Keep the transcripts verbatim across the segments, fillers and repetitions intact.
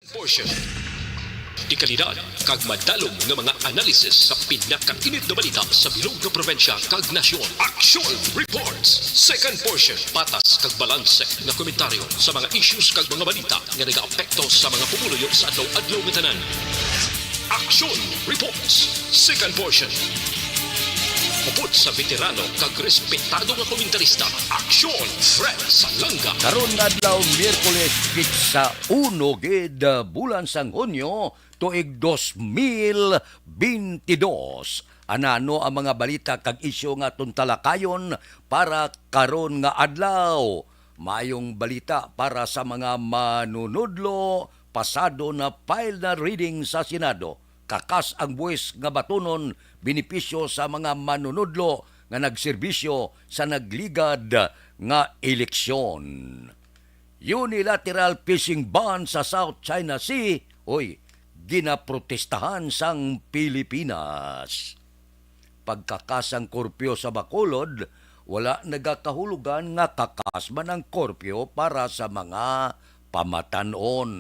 Portion. Dekalidad kag madalom nga mga analisis sa pinakainit nga balita sa bilog nga probinsya kag nasyon. Action Reports. Second Portion. Patas kag balanse nga komentaryo sa mga issues kag mga balita nga nagaapekto sa mga pumuluyo sa adlaw-adlaw nga tanan. Action Reports. Second Portion. Upod sa veterano kag respetado nga komentarista, Action Fred Salanga. Karon nga adlaw, Miyerkules, petsa uno gid, bulan sang Hunyo, tuig dos mil bentidós. Anano ang mga balita kag isyu nga aton talakayon para karon nga adlaw? Maayong balita para sa mga manunudlo, pasado na final reading sa Senado. Kakas ang buwis nga batunon, benepisyo sa mga manunudlo nga nagserbisyo sa nagligad nga eleksyon. Unilateral fishing ban sa South China Sea, oy, ginaprotestahan sang Pilipinas. Pagkakas ang kurpyo sa Bacolod, wala nagakahulugan nga kakas man ang kurpyo para sa mga pamatan-on.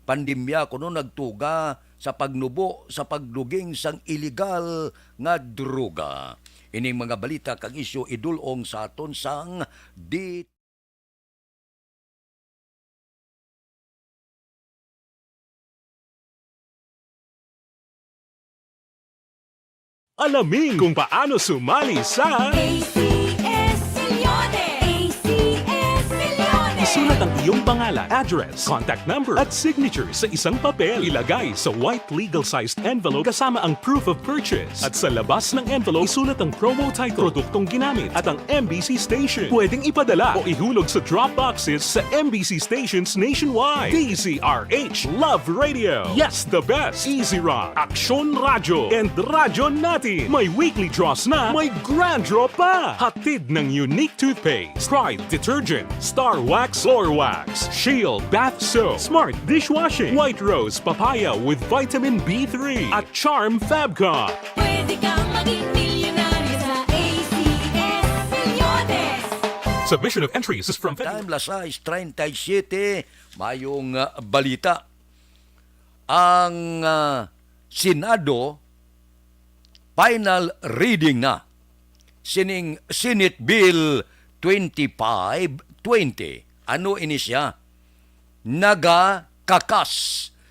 Pandemya kuno nagtuga sa pagnubo sa pagduging sang iligal nga droga. Ining mga balita kag isyu idul-ong sa aton sang di Alamin kung paano sumali sa A C S Millones. A C S Millones. Isulat ang iyong pangalan, address, contact number, at signature sa isang papel. Ilagay sa white legal-sized envelope kasama ang proof of purchase. At sa labas ng envelope, isulat ang promo title, produktong ginamit, at ang M B C station. Pwedeng ipadala o ihulog sa drop boxes sa M B C stations nationwide. D Z R H Love Radio. Yes, the best. Easy Rock, Aksyon Radyo, and Radyo Natin. May weekly draws na, may grand draw pa. Hatid ng Unique Toothpaste, Pride Detergent, Star Wax Floor Wax, Shield Bath Soap, Smart Dishwashing, White Rose Papaya with Vitamin B three, at Charm Fabcon. Pwede kang maging milyonaryo sa A C S Millones. Submission of entries is from Time, las sais treinta y siete, mayong, ah, balita. Ang, ah, Senado, final reading na sining Senate Bill twenty-five twenty. Ano ini sia? Nagakakas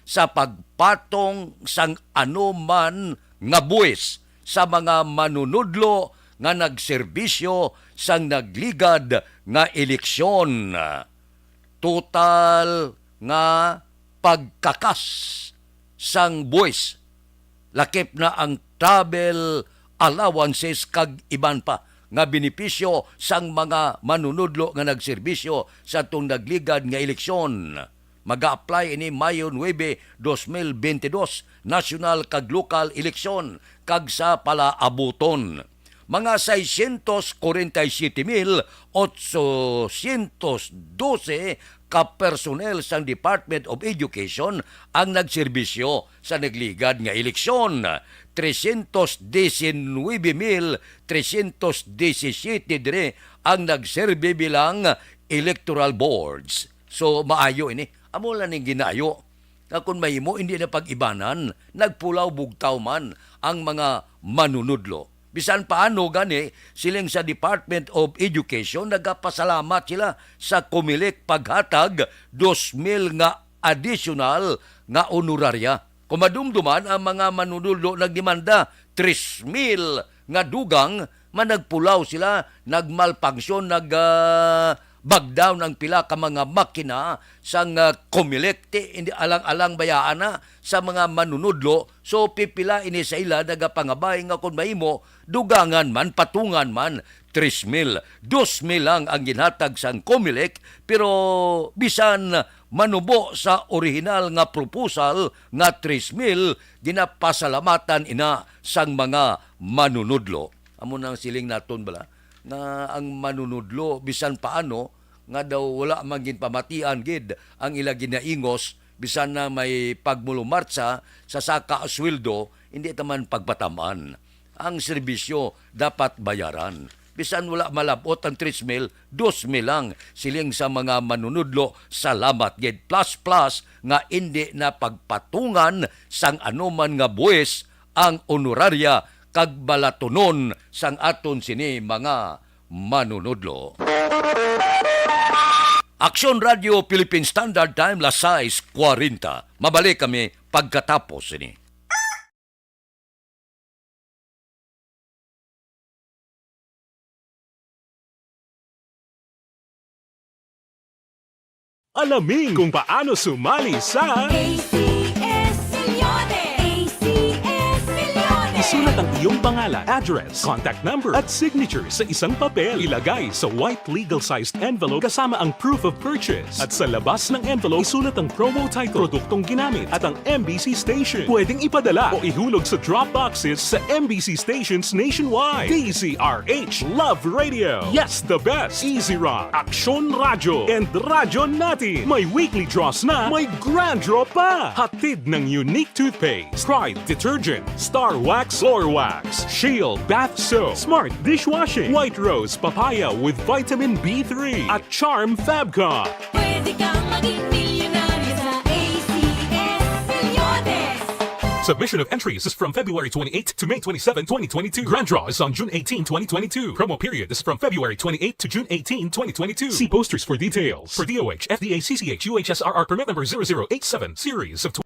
sa pagpatong sang anuman nga buwis sa mga manunudlo nga nagserbisyo sang nagligad nga eleksyon. Total nga pagkakas sang buwis, lakip na ang travel allowances kag iban pa nga benepisyo sang mga manunudlo nga nagserbisyo sa atong nagligad nga eleksyon. Maga-apply ini Mayo nuebe, dos mil bentidós, nasyonal kag lokal eleksyon kag sa palaabuton. Mga seiscientos cuarenta y siete mil ochocientos doce ka personnel sang Department of Education ang nagserbisyo sa nagligad nga eleksyon. Trescientos diecinuebe mil trescientos diecisiete diri ang nagserbi bilang electoral boards. So, maayo ini. Amo lang ning ginayo nga kon mahimo, hindi na pag-ibanan, nagpulaw bugtaw man ang mga manunudlo. Bisan paano gani, siling sa Department of Education, nagapasalamat sila sa Comelec paghatag dos mil nga additional nga honorarya. Kung madumduman, ang mga manunudlo nagdemanda tres mil nga dugang, man nagpulaw sila, nagmalfunction, nag, ah, back down ang pila ka mga makina sang, ah, Comelec. Ti, hindi alang-alang bayaan na sa mga manunudlo. So, pipila ini sa ila nagapangabay nga kung mahimo, dugangan man, patungan man, tres mil. Dos mil lang ang ginhatag sang Comelec, pero bisan manubo sa orihinal nga proposal nga tres mil, ginapasalamatan ina sang mga manunudlo. Amo nang siling naton bala nga ang manunudlo, bisan paano, nga daw wala man ginpamatian gid ang ila ginaingos, bisan na may pagmulumartsa sa saka sweldo, hindi ta man pagpatam-an. Ang serbisyo dapat bayaran. bisan wala malab-ot ang tres mil, dos mil lang, siling sa mga manunudlo. Salamat gid. Plus, plus nga indi na pagpatungan sang anuman nga buwis ang honoraria kag balatunon sang aton sini mga manunudlo. Aksyon Radio Philippine Standard Time, las sais kuwarenta. Mabalik kami pagkatapos sini. Alamin kung paano sumali sa A C S Millones. A C S Millones. Isulat ang iyong pangalan, address, contact number, at signature sa isang papel. Ilagay sa white legal-sized envelope kasama ang proof of purchase. At sa labas ng envelope, isulat ang promo title, produktong ginamit, at ang M B C station. Pwedeng ipadala o ihulog sa drop boxes sa M B C stations nationwide. D Z R H Love Radio. Yes, the best. Easy Rock, Aksyon Radyo, and Radyo Natin. May weekly draws na, may grand draw pa. Hatid ng Unique Toothpaste, Pride Detergent, Star Wax Floor Wax, Shield Bath Soap, Smart Dishwashing, White Rose Papaya with Vitamin B three, at Charm Fabcon. Pwede kang maging milyonaryo sa A C S Millones. Submission of entries is from February twenty-eight to May twenty-seven, twenty twenty-two. Grand draw is on June eighteen, twenty twenty-two. Promo period is from February twenty-eight to June eighteen, twenty twenty-two. See posters for details. For D O H, F D A, C C H, U H S R R permit number zero zero eight seven, series of tw-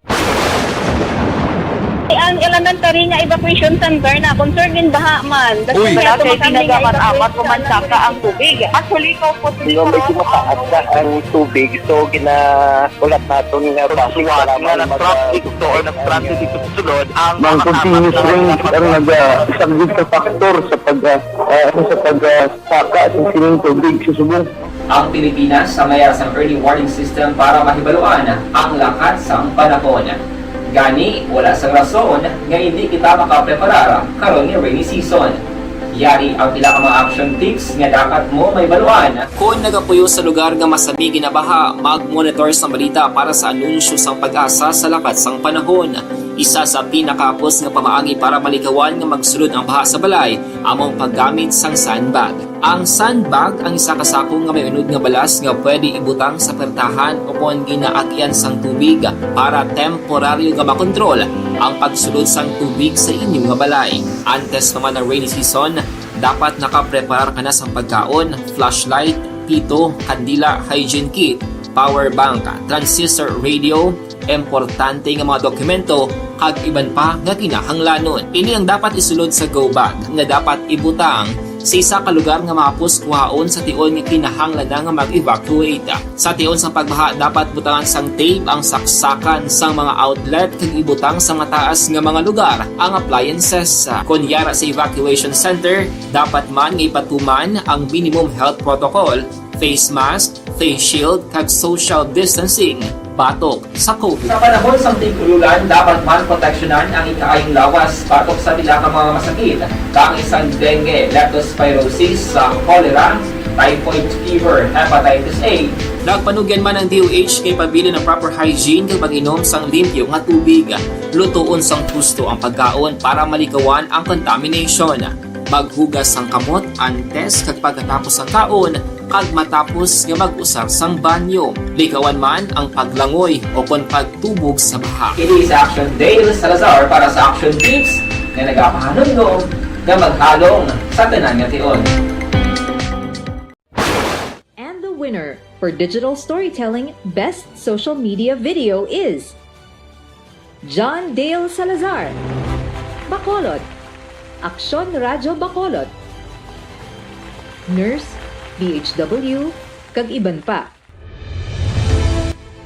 Ang elementary nga evacuation center na concerned in baha man. Uy. Wala kay tinaga man, amat ko man saka ang tubig. Actually, ikaw po, di ba, medyo mataas na ang tubig, so gina-, ulat naton nga basic nga para man nag-traffic to or nag-transit dito sa sulod, ang continuous rain ang nag-, ah, isa gid sa factor sa pag, ah, ah, ano, sa pag, ah, saka sa sining tubig sa subong. Ang Pilipinas sa mayara sang early warning system para mahibaluan ang lakat sang panahon. Gani, wala sang rason nga indi kita makapreparar karon nga rainy season. Yari ang pila ka mga action tips nga dapat mo mahibaluan. Kon nagapuyo sa lugar nga masami ginabaha, mag-monitor sa balita para sa anunsyo sang PAGASA sa lakat sang panahon. Isa sa pinakahapos nga pamaagi para malikawan nga magsulod ang baha sa balay amo ang paggamit sang sandbag. Ang sandbag ang isa ka sako nga may unod nga balas nga pwede ibutang sa pertahan o kon ginaagyan sang tubig para temporaryo nga makontrol ang pagsulod sang tubig sa inyo nga balay. Antes pa man ang rainy season, dapat nakapreparar ka na sang pagkaon, flashlight, pito, kandila, hygiene kit, power bank, transistor radio, importante nga mga dokumento, kag iban pa nga kinahanglanon. Ini ang dapat isulod sa go bag nga dapat ibutang sa isa ka lugar nga mahapos kuhaon sa tion nga kinahanglan na nga mag-evacuate. Sa tion sang pagbaha, dapat butangan sang tape ang saksakan sang mga outlet kag ibutang sa mataas nga mga lugar ang appliances. Kon yara sa evacuation center, dapat man nga ipatuman ang minimum health protocol, face mask, face shield, kag social distancing batok sa COVID. Sa panahon sang tig-ulan, dapat man proteksyonan ang ikaayong lawas batok sa pila ka mga masakit, kaangay sang dengue, leptospirosis, sa cholera, typhoid fever, hepatitis A. Nagpanugyan man ang D O H nga ipabilin ang proper hygiene kag pag-inom sang limpyo nga tubig. Lutoon sang husto ang pagkaon para malikawan ang contamination. Maghugas sang kamot antes kag pagkatapos sang kaon, kag matapos nga mag-usar sang banyo. Likawan man ang paglangoy o kon pagtubog sa baha. Kini si Action Dale Salazar para sa Action Tips nga nagapahanumdom nga maghalong sa tanan nga tion. And the winner for digital storytelling best social media video is John Dale Salazar, Bacolod, Aksyon Radyo Bacolod, Nurse, D H W, kag iban pa.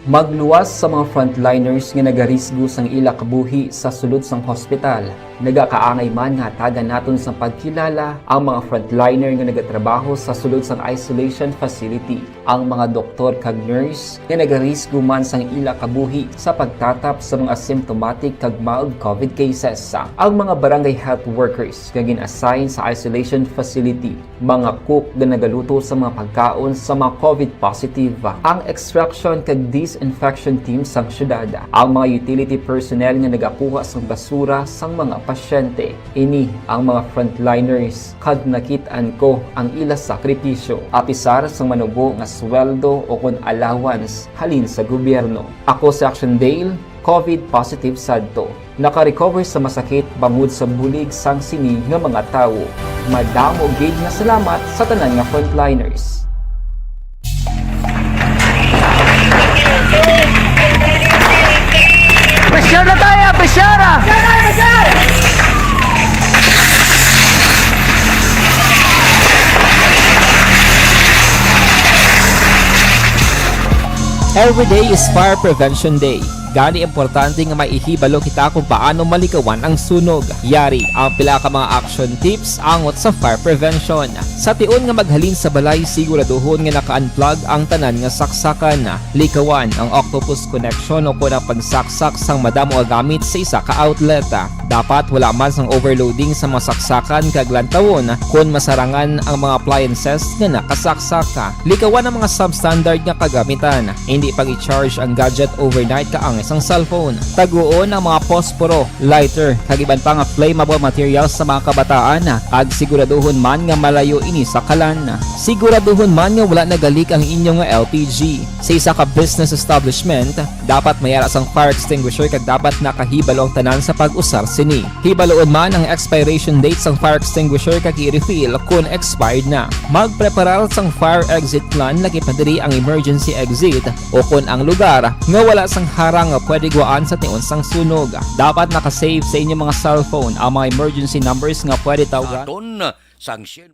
Magluwas sa mga frontliners nga nagarisgo sang ila kabuhi sa sulod sang hospital. Nagakaangay man nga hatagan naton sang pagkilala ang mga frontliner nga nagatrabaho sa sulod sang isolation facility, ang mga doktor kag nurse nga nagarisgo man sang ila kabuhi sa pagtatap sa mga asymptomatic kag mild COVID cases, ang mga barangay health workers nga gin-assign sa isolation facility, mga cook nga nagaluto sa mga pagkaon sa mga COVID positive, ang extraction kag disinfection team sang syudad, ang mga utility personnel nga nagakuha sang basura sang mga Pasyente, ini ang mga frontliners, kag nakit-an ko ang ila sakripisyo, apisar sang manubo nga sweldo o kon allowance halin sa gobyerno. Ako si Action Dale, COVID positive sad to. Naka-recover sa masakit bangod sa bulig sang sini nga mga tawo. Madamo gid nga salamat sa tanan nga frontliners. Pressure na tayo, pressure! Every day is Fire Prevention Day. Gani, importante nga maihibalo kita kung paano malikawan ang sunog. Yari ang pila ka mga action tips angot sa fire prevention. Sa tion nga maghalin sa balay, siguraduhon nga naka-unplug ang tanan nga saksakan. Likawan ang octopus connection o kon ang pagsaksak sang madamo nga gamit sa isa ka outlet. Dapat wala man sang overloading sa mga saksakan kag lantawon kon masarangan ang mga appliances nga nakasaksak. Likawan ang mga substandard nga kagamitan. Hindi pag-i-charge ang gadget overnight kaangay sang cellphone. Taguon ang mga posporo, lighter, kag iban pa nga flammable materials sa mga kabataan, kag siguraduhon man nga malayo ini sa kalan. Siguraduhon man nga wala nagalik ang inyo nga L P G. Sa isa ka business establishment, dapat may ara sang fire extinguisher kag dapat nakahibalo ang tanan sa pag-usar sini. Hibaloon man ang expiration date sang fire extinguisher kag i-refill kon expired na. Magpreparar sang fire exit plan, lakip na diri ang emergency exit o kon ang lugar nga wala sang harang nga pwede gwaan sa tion sang sunog. Dapat naka-save sa inyo mga cellphone ang mga emergency numbers nga pwede tawgan. Aton sang syen-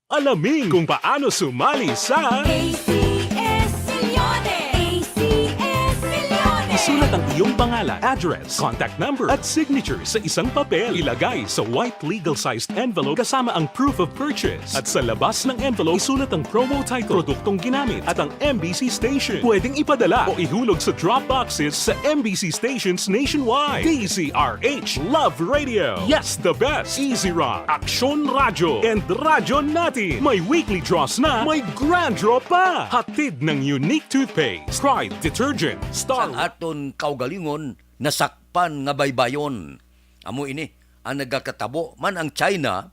Alamin kung paano sumali sa A C S Milyones! A C S Milyones! Isulat ang iyong pangalan, address, contact number, at signature sa isang papel. Ilagay sa white legal-sized envelope kasama ang proof of purchase. At sa labas ng envelope, isulat ang promo title, produktong ginamit, at ang M B C station. Pwedeng ipadala o ihulog sa drop boxes sa M B C stations nationwide. D Z R H Love Radio. Yes, the best. Easy Rock, Aksyon Radyo, and Radyo Natin. May weekly draws na, may grand draw pa. Hatid ng Unique Toothpaste, Pride Detergent, Star Sang aton kaugalingon, nasakpan nga baybayon. Amo ini ang nagakatabo man ang China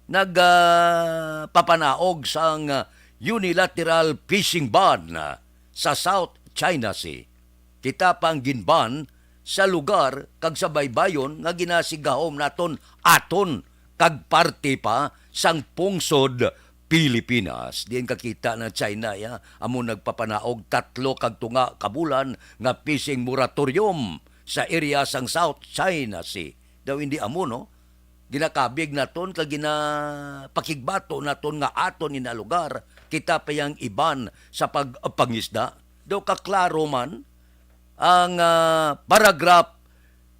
nag, ah, papanaog sang, ah, unilateral fishing ban, ah, sa South China Sea. Kita pa ang ginban sa lugar kag sa baybayon nga ginasigahom naton aton kag parte pa sang pungsod Pilipinas. Diin kakita na China, ya, amo nagpapanaog tatlo kag tunga ka bulan nga fishing moratorium sa area sang South China Sea. Daw hindi amo, no? Ginakabig naton kag ginapakigbato naton nga aton ini nga lugar, kita pa yang iban sa pagpangisda. Daw kaklaro man ang, ah, paragraph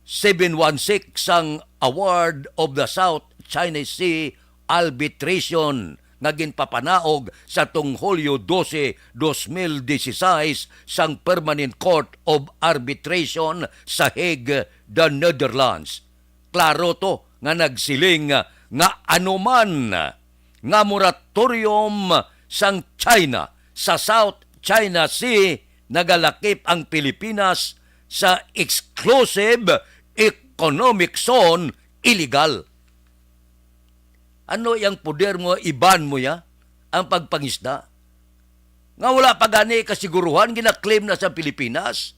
seven one six sang Award of the South China Sea Arbitration nga ginpapanaog sa tung Hulyo dose, dos mil dieciséis sang Permanent Court of Arbitration sa Hague, the Netherlands. Klaro to nga nagsiling nga anuman nga moratorium sang China sa South China Sea, nagalakip ang Pilipinas sa exclusive economic zone, illegal. Ano yang poder mo, iban mo ya ang pagpangisda? Nga wala pa gani kasiguruhan, ginaklaim na sa Pilipinas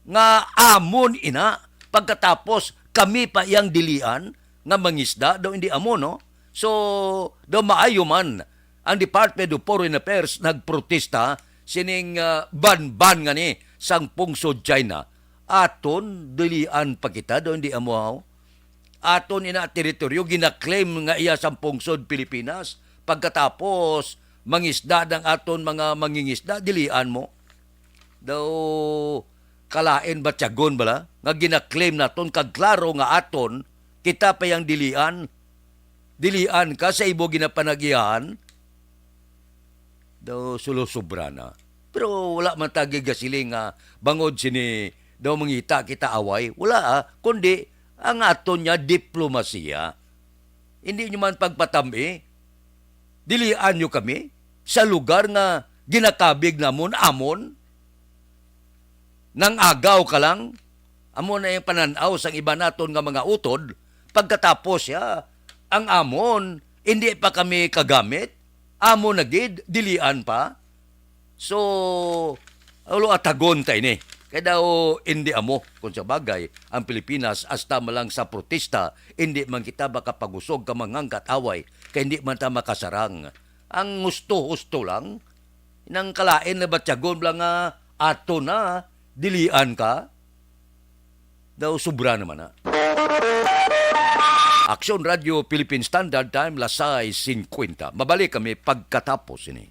nga amon ina, pagkatapos kami pa yang dilian nga mangisda, daw hindi amo, no? So, daw maayo man ang Department of Foreign Affairs nagprotesta sining, ah, banban nga ni sang pungsod China. Aton dilian pa kita, daw hindi amo, haw? Aton ina teritoryo ginaklaim nga iya sang pungsod Pilipinas. Pagkatapos mangisda ang aton mga mangingisda, dilian mo. Daw kalain ba tiyagon bala nga ginaklaim naton kag klaro nga aton, kita pa yang dilian? Dilian ka sa imo ginapanag-iyahan? Daw sulo sobra na. Pero wala man ta gigasiling nga bangod sini daw mangita kita away. Wala, ah, kundi ang aton niya diplomasiya. Hindi nyo man pagpatam-i. Dilian nyo kami. sa lugar nga ginakabig namon amon? Nang-agaw ka lang, amo na ang panan-aw sang iban naton nga mga utod. Pagkatapos siya, ang amon, hindi pa kami kagamit, amo na gid, dilian pa. So, ulo atagon ta ini. Kay daw, hindi amo. Kung sa bagay, ang Pilipinas, hasta man lang sa protesta, hindi man kita makapagusog ka manghangkat away, kay hindi man ta makasarang. Ang husto-husto lang, nang kalain na batyagon lang nga ato na, dilian ka, daw sobra naman na. Aksyon Radio Philippine Standard Time, las sais cincuenta. Mabalik kami pagkatapos ini.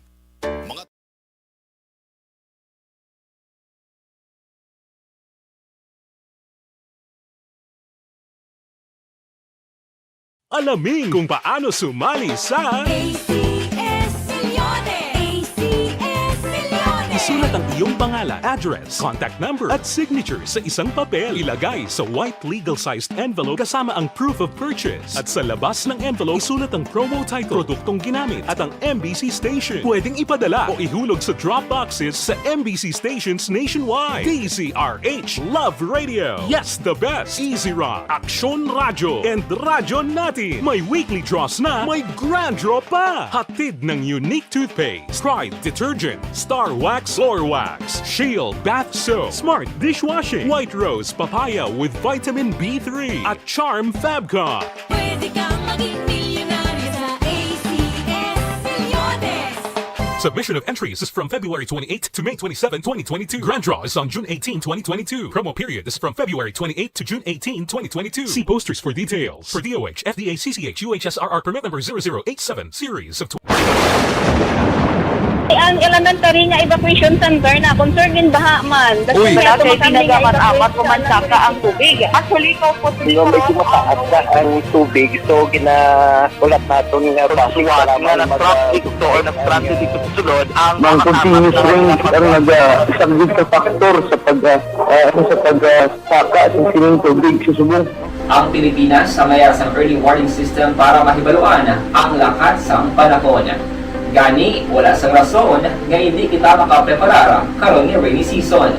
Alamin kung paano sumali sa A C S Millones. A C S Millones. Isulat ang iyong pangalan, address, contact number, at signature sa isang papel. Ilagay sa white legal-sized envelope kasama ang proof of purchase. At sa labas ng envelope, isulat ang promo title, produktong ginamit, at ang M B C station. Pwedeng ipadala o ihulog sa drop boxes sa M B C stations nationwide. D Z R H, Love Radio. Yes, the best. Easy Rock, Aksyon Radyo, and Radyo Natin. May weekly draws na, may grand draw pa. Hatid ng Unique Toothpaste, Pride Detergent, Star Wax, Floor Wax, Shield Bath Soap, Smart Dishwashing, White Rose Papaya with Vitamin B three, at Charm Fabcon. Pwede kang maging milyonaryo sa A C S Millones. Submission of entries is from February twenty-eight to May twenty-seven, twenty twenty-two. Grand draw is on June eighteen, twenty twenty-two. Promo period is from February twenty-eight to June eighteen, twenty twenty-two. See posters for details. For D O H, F D A, C C H, U H S R R permit number zero zero eight seven, series of tw- Ang elementary nga evacuation center na concern gin baha man. Uy. Wala kay tinaga man amat ko man saka ang tubig. Actually, ko po Pero medyo mataas na ang tubig, so ginaulat naton nga basi nga nag-traffic to or nag-transit dito sa sulod ang mga continuous rains ang nag-, ah, isang big factor sa pag, ah, ah, sa pag, ah, saka sa sining tubig sa subong. Ang Pilipinas ang mayara sang early warning system para mahibaluan ang lakat sang panahon. Gani, wala sang rason nga indi kita makapreparar karon nga rainy season.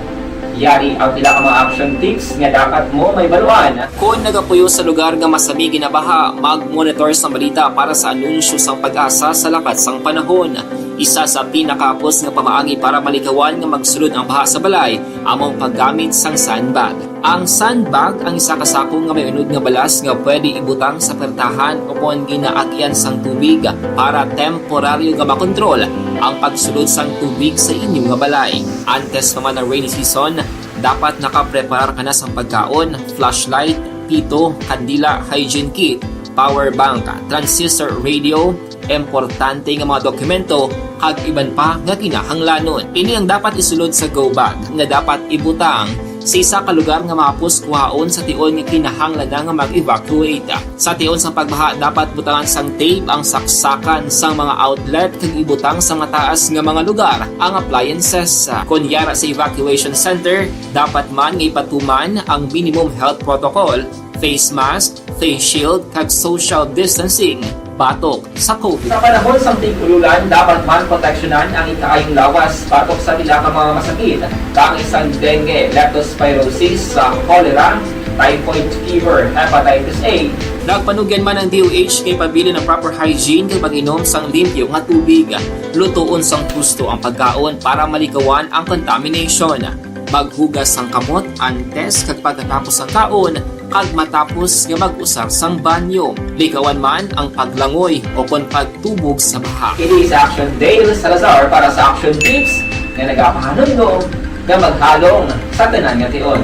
Yari ang pila ka mga action tips nga dapat mo mahibaluan. Kon nagapuyo sa lugar nga masami ginabaha, mag-monitor sang balita para sa anunsyo sang PAGASA sa lakat sang panahon. Isa sa pinakahapos nga pamaagi para malikawan nga magsulod ang baha sa balay amo ang paggamit sang sandbag. Ang sandbag ang isa ka sako nga may unod nga balas nga pwede ibutang sa pertahan ukon ginaagian sang tubig para temporaryo nga makontrol ang pagsulod sang tubig sa inyo nga balay. Antes pa man ang rainy season, dapat nakapreparar ka na sang pagkaon, flashlight, pito, kandila, hygiene kit, power bank, transistor radio, importante nga mga dokumento, kag iban pa nga kinahanglanon. Ini ang dapat isulod sa go bag nga dapat ibutang sa isa ka lugar nga mahapos kuhaon sa tion nga kinahanglan na nga mag-evacuate. Sa tion sang pagbaha, dapat butangan sang tape ang saksakan sang mga outlet kag ibutang sa mataas nga mga lugar ang appliances. Kon yara sa evacuation center, dapat man nga ipatuman ang minimum health protocol, face mask, face shield, kag social distancing batok sa COVID. Sa panahon sang tig-ululan, dapat man proteksyonan ang ikaayong lawas batok sa pila ka mga masakit, kaangay sang dengue, leptospirosis, sa cholera, typhoid fever, hepatitis A. Nagpanugyan man ang D O H kay pabilin ang proper hygiene kag pag-inom sang limpyo nga tubig. Lutoon sang husto ang pagkaon para malikawan ang contamination. Maghugas sang kamot antes kag pagkatapos sang kaon, kag matapos nga mag-usar sang banyo. Likawan man ang paglangoy o kon pagtubog sa baha. Ini si Action Dale Salazar para sa Action Tips nga nagapahanumdom nga maghalong sa tanan nga tion.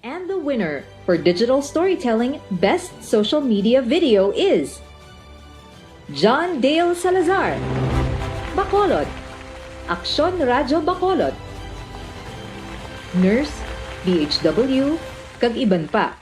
And the winner for digital storytelling best social media video is John Dale Salazar, Bacolod, Aksyon Radyo Bacolod, Nurse, D H W, kag iban pa.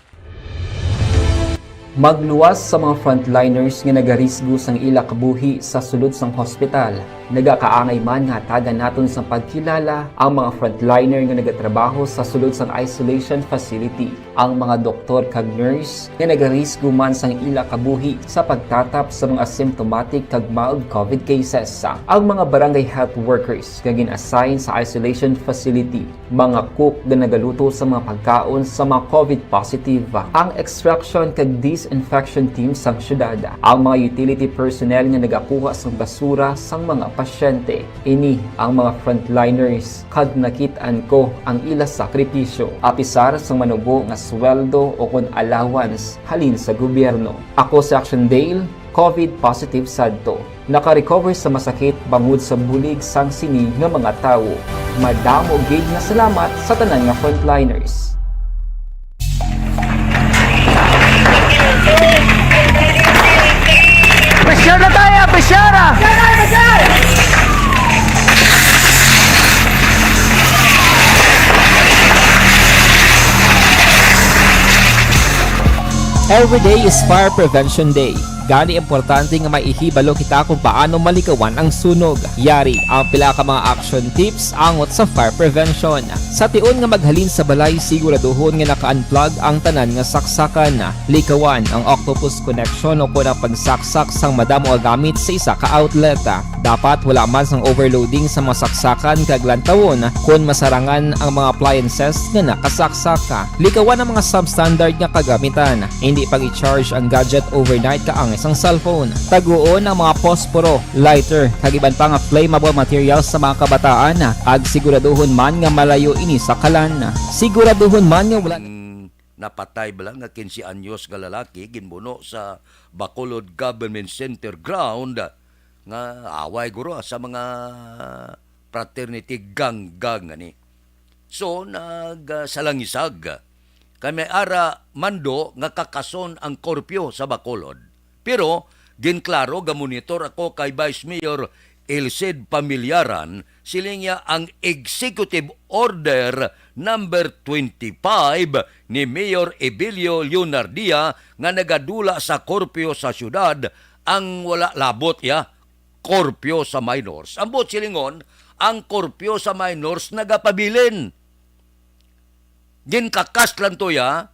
Magluwas sa mga frontliners nga nagarisgo sang ila kabuhi sa sulod sang hospital. Nagakaangay man nga hatagan naton sang pagkilala ang mga frontliner nga nagatrabaho sa sulod sang isolation facility, ang mga doktor kag nurse nga nagarisgo man sang ila kabuhi sa pagtatap sa mga asymptomatic kag mild COVID cases, ang mga barangay health workers nga gin-assign sa isolation facility, mga cook nga nagaluto sa mga pagkaon sa mga COVID positive, ang extraction kag disinfection team sang syudad, ang mga utility personnel nga nagakuha sang basura sang mga pasyente. Ini ang mga frontliners, kag nakit-an ko ang ila sakripisyo, apisar sang manubo nga sweldo o kon allowance halin sa gobyerno. Ako si Action Dale, COVID positive sadto. Naka-recover sa masakit bangod sa bulig sang sini nga mga tawo. Madamo gid nga salamat sa tanan nga frontliners. Pressure na tayo! Pressure! Every day is Fire Prevention Day. Gani, importante nga may ihibalo kita kung paano malikawan ang sunog. Yari ang pila ka mga action tips angot sa fire prevention. Sa tion nga maghalin sa balay, siguraduhon nga naka-unplug ang tanan nga saksakan. Likawan ang octopus connection o kon ang pagsaksak sang madamo nga gamit sa isa ka outlet. Dapat wala man sang overloading sa mga saksakan kag lantawon kon masarangan ang mga appliances nga nakasaksak. Likawan ang mga substandard nga kagamitan. Hindi pag-i-charge ang gadget overnight kaangay sang cellphone. Taguon ang mga posporo, lighter, kag iban pa nga flammable materials sa mga kabataan, kag siguraduhon man nga malayo ini sa kalan. Siguraduhon man nga wala Ang napatay bala nga quince anyos nga lalaki ginbuno sa Bacolod Government Center ground nga away guro sa mga fraternity gang-gang ani. So, nag, ah, salangisag. Kay may ara mando nga kakason ang korpyo sa Bacolod. Pero, ginklaro, gamonitor ako kay Vice Mayor Ilcid Pamillaran, siling niya ang Executive Order number twenty-five ni Mayor Ebilio Leonardia nga nagadula sa korpyo sa syudad ang wala labot ya korpyo sa minors. Ang buot silingon, ang korpyo sa minors nagapabilin. Ginkakas lang to ya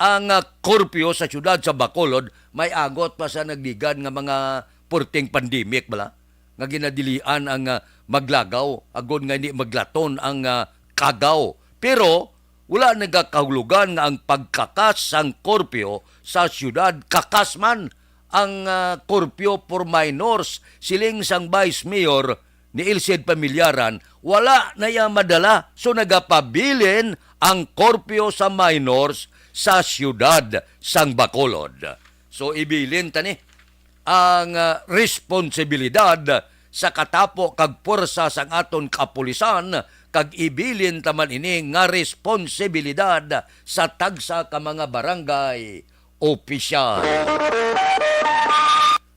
ang, ah, korpyo sa siyudad sa Bacolod, may agot pa sa nagligad nga mga purting pandemic bala, nga ginadilian ang, ah, maglagaw agod nga hindi maglaton ang, ah, kagaw. Pero wala nagakahulugan nga ang pagkakas sang korpyo sa siyudad kakas man ang, ah, korpyo for minors, siling sang Vice Mayor ni Ilcid Pamillaran, wala na iya madala, so nagapabilin ang korpyo sa minors sa siyudad sang Bacolod. So, ibilin ta ni ang, ah, responsibilidad sa katapo kag puwersa sang aton kapulisan, kag ibilin ta man ini nga responsibilidad sa tagsa ka mga barangay opisyal.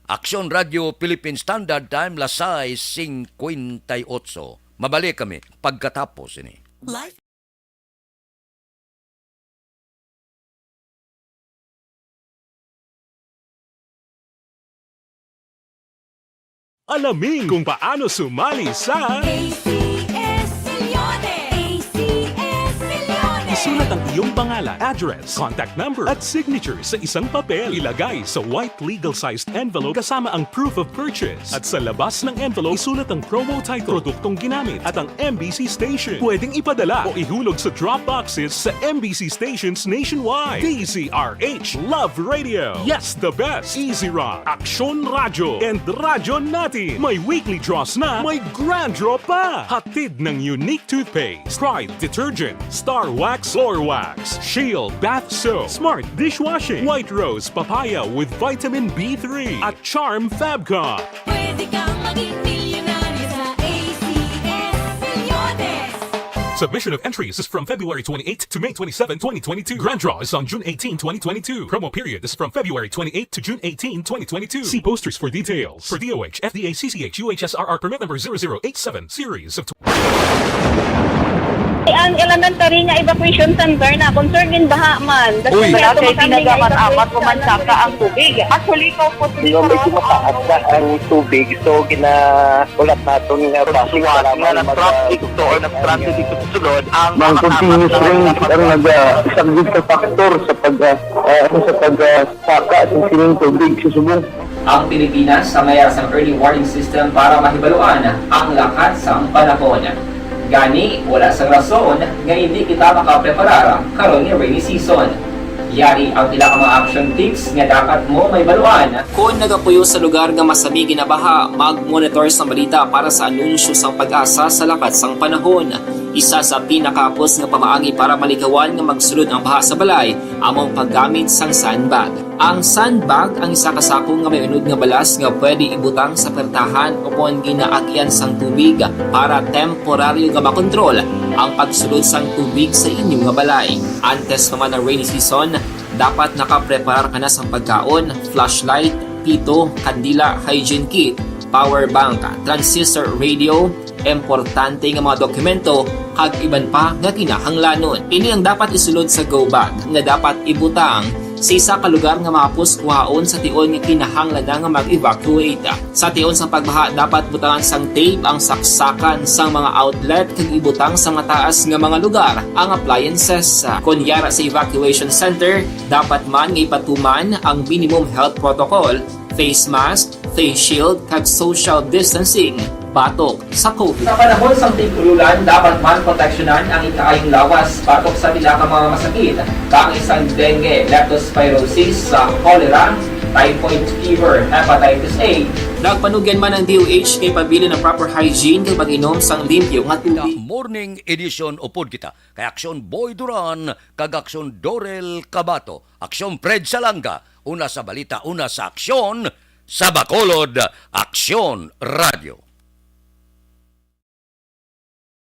Aksyon Radio Philippine Standard Time, las sais cincuenta y ocho. Mabalik kami pagkatapos ini. Life. Alamin kung paano sumali sa A C S Millones! A C S Millones! Isulat ang iyong pangalan, address, contact number, at signature sa isang papel. Ilagay sa white legal-sized envelope kasama ang proof of purchase. At sa labas ng envelope, isulat ang promo title, produktong ginamit, at ang M B C station. Pwedeng ipadala o ihulog sa drop boxes sa M B C stations nationwide. D Z R H, Love Radio. Yes, the best. Easy Rock, Aksyon Radyo, and Radyo Natin. May weekly draws na, may grand draw pa. Hatid ng Unique Toothpaste, Pride Detergent, Star Wax Floor Wax, Shield Bath Soap, Smart Dishwashing, White Rose Papaya with Vitamin B three, at Charm Fabcon. Pwede kang maging milyonaryo sa A C S Millones. Submission of entries is from February twenty-eighth to May twenty-seven, twenty twenty-two. Grand draw is on June eighteen, twenty twenty-two. Promo period is from February twenty-eighth to June eighteen, twenty twenty-two. See posters for details. For D O H, F D A, C C H, U H S R R permit number zero zero eight seven, series of Ang elementary nga evacuation center na concern in baha man. Uy. Wala kay pinagamat-amat ko man saka ang tubig. Actually, ko po. Medyo mataas na ang tubig, so gina-, ulat naton nga base nga mag-, nag-traffic to or nag-traffic to sulod ang mga continuous rains ang nag-, ah, isang big factor sa pag, ah, ah, sa pag, ah, saka sa sining tubig sa subong. Ang Pilipinas sa mayara sang early warning system para mahibaluan ang lakat sang panahon. Gani, wala sang rason nga hindi kita makapreparar karon nga rainy season. Yari ang pila ka mga action tips nga dapat mo mahibaluan. Kon nagapuyo sa lugar nga masami ginabaha, mag-monitor sa balita para sa anunsyo sang PAGASA sa lakat sang panahon. Isa sa pinakahapos nga pamaagi para malikawan nga magsulod ang baha sa balay amo ang paggamit sang sandbag. Ang sandbag ang isa ka sako nga may unod nga balas nga pwede ibutang sa pertahan o kon ginaagyan sang tubig para temporaryo nga makontrol ang pagsulod sang tubig sa inyo nga balay. Antes pa man ang rainy season, dapat nakapreparar ka na sang pagkaon, flashlight, pito, kandila, hygiene kit, power bank, transistor radio, importante nga mga dokumento, kag iban pa nga kinahanglanon. Ini ang dapat isulod sa go bag nga dapat ibutang sa isa ka lugar nga mahapos kuhaon sa tion nga kinahanglan na nga mag-evacuate. Sa tion sang pagbaha, dapat butangan sang tape ang saksakan sang mga outlet kag ibutang sa mataas nga mga lugar ang appliances. Kon yara sa evacuation center, dapat man nga ipatuman ang minimum health protocol, face mask, face shield, kag social distancing batok sa COVID. Sa panahon sang tig-ululan, dapat man proteksyonan ang ikaayong lawas batok sa pila ka mga masakit, kaangay sang dengue, leptospirosis, sa cholera, typhoid fever, hepatitis A. Nagpanugyan man ang D O H kay pabilin ang proper hygiene kag pag-inom sang limpyo nga tubig. Morning edition upod kita kay Aksyon Boy Duran kag Aksyon Dorel Cabato, Aksyon Fred Salanga, una sa balita, una sa aksyon, sa Bacolod, Aksyon Radio.